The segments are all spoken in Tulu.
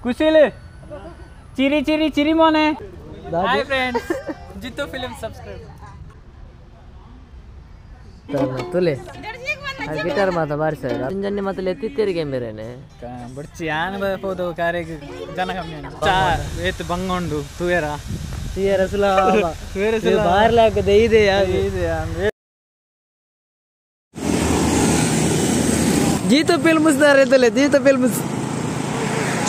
ಕುಶಿಲ್ ಚಿರಿ ಚಿರಿ ಚಿರಿ ಮೋನೆ. Hi friends, Jithu film subscribe. ತುಲೆ ಗಿಟಾರ್ ಮಾತ ಬಾರಿಸಾರ ಅಂಜನ್ನೆ ಮಾತ ಎತ್ತಿತ್ತೇರಿಗೆ ಮೇರೇನೆ ಬಡ್ಚಿ ಯಾನ್ ಪೋದು ಕಾರೆಗ್ ಜನ ಕಮ್ಮಿ ಚಾ ಏತ್ ಬಂಗೊಂಡು ತುಯರ ತುಯರ ಸುಲಭ ತುಯರ ಸುಲಭ ಬಾರ್ಲಾಕದೆ ಇದೆ ಇದೆ. ಜೀತು ಫಿಲ್ಮ್ಸ್ ದಾರೆ ಜೀತು ಫಿಲ್ಮ್ಸ್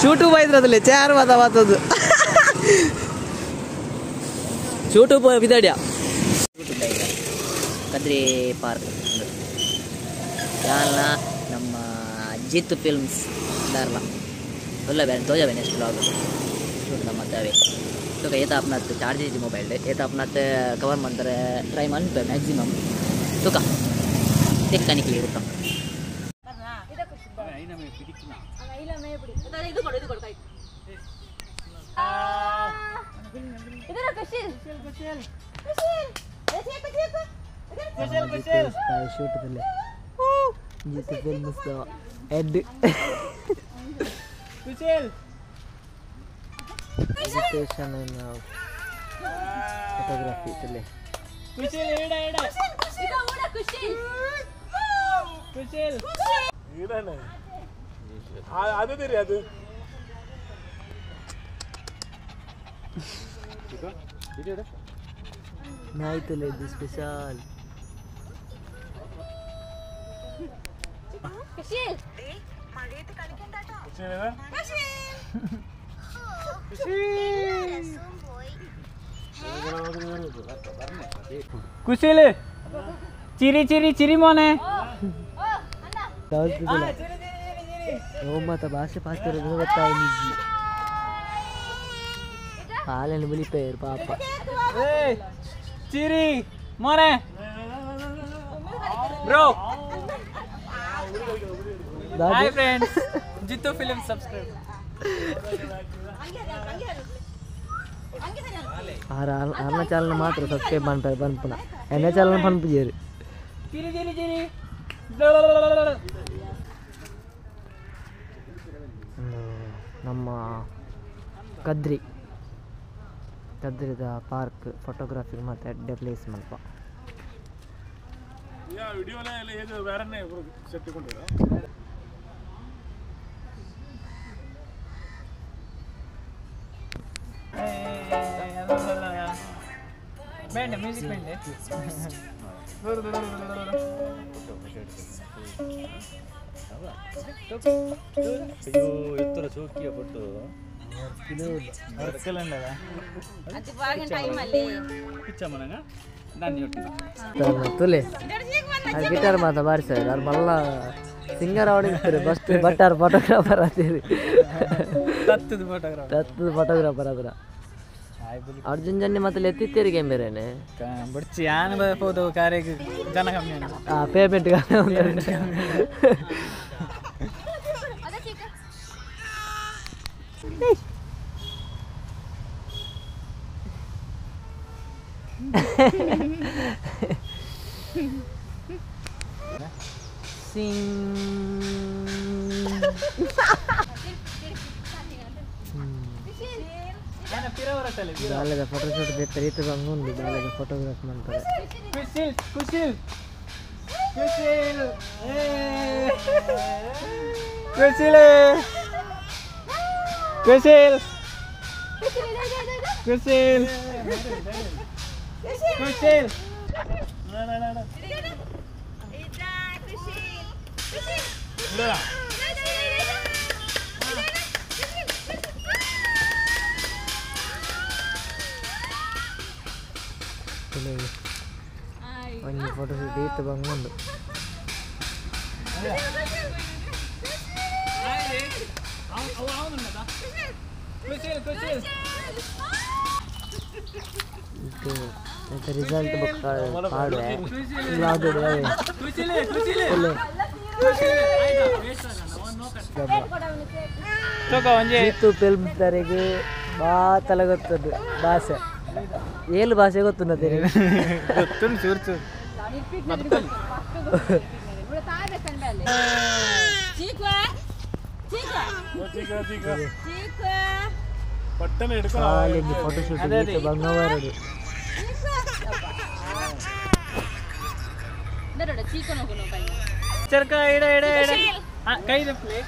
ಶೂಟು ಬೈದ್ರದಲ್ಲೇ ಚಾರ್ ಮಾತ ಮಾತದ್ದು ಶೂಟು ಬಿದಾಡ್ಯ ಕದ್ರಿ ಪಾರ್ಕ್ ಯಾಲ ನಮ್ಮ ಜಿತ್ತು ಫಿಲ್ಮ್ಸ್ ದಾರ್ಲ ಒಲ್ಲ ಬೇರೆ ತೋಜ ನೆಕ್ಸ್ಟ್ ಬ್ಲಾಗ್ ಶೂಟ್ ನಮ್ಮ ಅವೇ ಸೊ ಏತ ಅಪ್ನಾತ್ ಚಾರ್ಜ್ ಇಜ್ಜಿ ಮೊಬೈಲ್ ಏತ ಅಪ್ನಾತ್ ಕವರ್ ಮಾಡ್ತಾರೆ ಟ್ರೈ ಮನ್ಪೆ ಮ್ಯಾಕ್ಸಿಮಮ್ ತುಕ ತೆಕ್ಕನಿಕ್ಲಿ ಇರುತ್ತ. Jithu films head education photography ತುಲೆ ನಾಯ್ತುಲೆ ಇದು ಸ್ಪೆಷಲ್. ಕುಶಿಲ್ ಚಿರಿ ಚಿರಿ ಚಿರಿ ಮೋನೆ. ಮಾತ ಭಾಷೆ ಪಾತಿರೋದು ಗೊತ್ತಾವ ಹಾಲನ್ನು ಬಿಳಿಪೇರು ಪಾಪ. ಚಿರಿ ಮೋನೆ bro. Hi friends, Jithu film subscribe. ಆರ್ನ ಚಾನಲ್ ಮಾತ್ರ ಸಬ್ಸ್ಕ್ರೈಬ್ ಮಾಡ್ತಾರೆ ಪನ್ಪುನ ಎನ್ನ ಚಾನಲ್ ಪನ್ಪುಜೇರು. ಚಿರಿ ಚಿರಿ ಚಿರಿ ನಮ್ಮ ಕದ್ರಿ ಕದ್ರಿದ ಪಾರ್ಕ್ ಫೋಟೋಗ್ರಫಿ ಮತ್ತು ಎಡ್ಡೆ ಪ್ಲೇಸ್ ಮಲ್ಪ. ಬೇಂಡೆ ಮ್ಯೂಸಿಕ್ ಬೇಂಡೆ. ಅಯ್ಯೋ ಎತ್ತರ ಚೌಕಿಯ ಪಟ್ಟು ತುಲೆ ಗಿಟಾರ್ ಮಾತ ಬಾರಿಸಾರ ಅವ್ರು ಮಲ್ಲ ಸಿಂಗರ್ ಅವಡಿರ್ತಾರೆ ಫಸ್ಟ್ ಬಟ್ ಅವ್ರು ಫೋಟೋಗ್ರಾಫರ್ ಆತೀರಿ ತತ್ತದ ಫೋಟೋಗ್ರಾಫರ್ ತತ್ತದ ಫೋಟೋಗ್ರಾಫರ್ ಅದ್ರ ಅರ್ಜುನ್ ಜನ್ನೆ ಮತ್ತೆ ಎತ್ತಿತ್ತೇರಿಗೆ ಮೇರೇನೆ ಬಡ್ಚಿ ಯಾನ್ ಪೋದು ಕಾರೆಗ್ ಜನ ಕಮ್ಮಿ ಪೇಮೆಂಟ್ ಬಾಲ್ಯದ ಫೋಟೋಶೂಟ್ ಬೇಕು ಬಂದು ಬಾಲ್ಯದ ಫೋಟೋಗ್ರಾಫ್ ಮಾಡ್ತಾರೆ. ಕುಶಿಲ್ ಕುಶಿಲ್ ಕುಶಿಲ್ ಕುಶಿಲ್ ಕುಶಿಲ್ ಕುಶಿಲ್ ಕುಶಿಲ್ ಒಂಜಿ ಫೋಟೋಶೂಟ್ ಇತ್ತು ಬಂದು ರಿಸಲ್ಟ್ ಬುಕ್ ಪಾಡುವೆ ಜೀತು ಫಿಲ್ಮ್ ತರಿಗೆ ಮಾತಲ ಗೊತ್ತದ್ದು ಭಾಷೆ ಏಳು ಭಾಷೆ ಗೊತ್ತುನ್ನದೆ ಗೊತ್ತುಂಡು ಚೂರು ಚೂರು. ಕಾಲಿಂದು ಫೋಟೋಶೂಟ್ ಬಂಗವಾರಡು. ಚರ್ಕ ಇಡ ಇಡ ಇಡ ಕೈ ಪ್ಲೇ.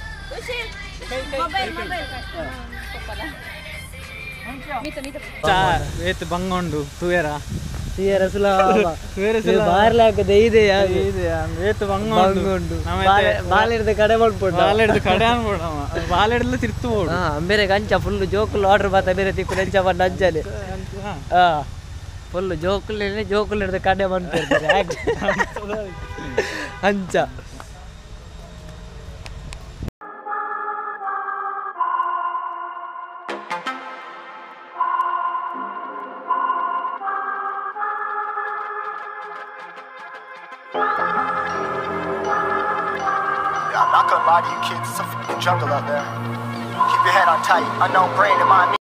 ಏತ್ ಬಂಗೊಂಡು ತುಯರ ತುಯರ ಸುಲಭ ಬಾರ್ಲೆ ಹಾಕದೆ ಇದೆ. ಇದೆ ಏತ್ ಬಂಗೊಂಡು. ಬಾಲೆಡ್ದ ಕಡೆ ಮಾಡ್ಬೋದು. ಬಾಲೆಡ್ದ ಕಡೆ ಅನ್ಬೋಡು. ಬಾಲೆಡ್ಲ ತಿರ್ತು ಬೋಡು. ಬೇರೆ ಗಂಚ ಫುಲ್ ಜೋಕುಲು ಆರ್ಡರ್ ಬಾತ ಬೇರೆ ತಿಕ್ಕು ನೆಂಚ ಬಂದು ಅಂಚನೆ. ಹಾ, ಫುಲ್ ಜೋಕುಲು ಜೋಕುಲು ಹಿಡ್ದು ಕಡೆ ಮಾಡ್ತಿರ್ತಾರೆ ಅಂಚ. I'm not gonna lie to you kids, it's a fucking jungle out there. Keep your head on tight, unknown brain in my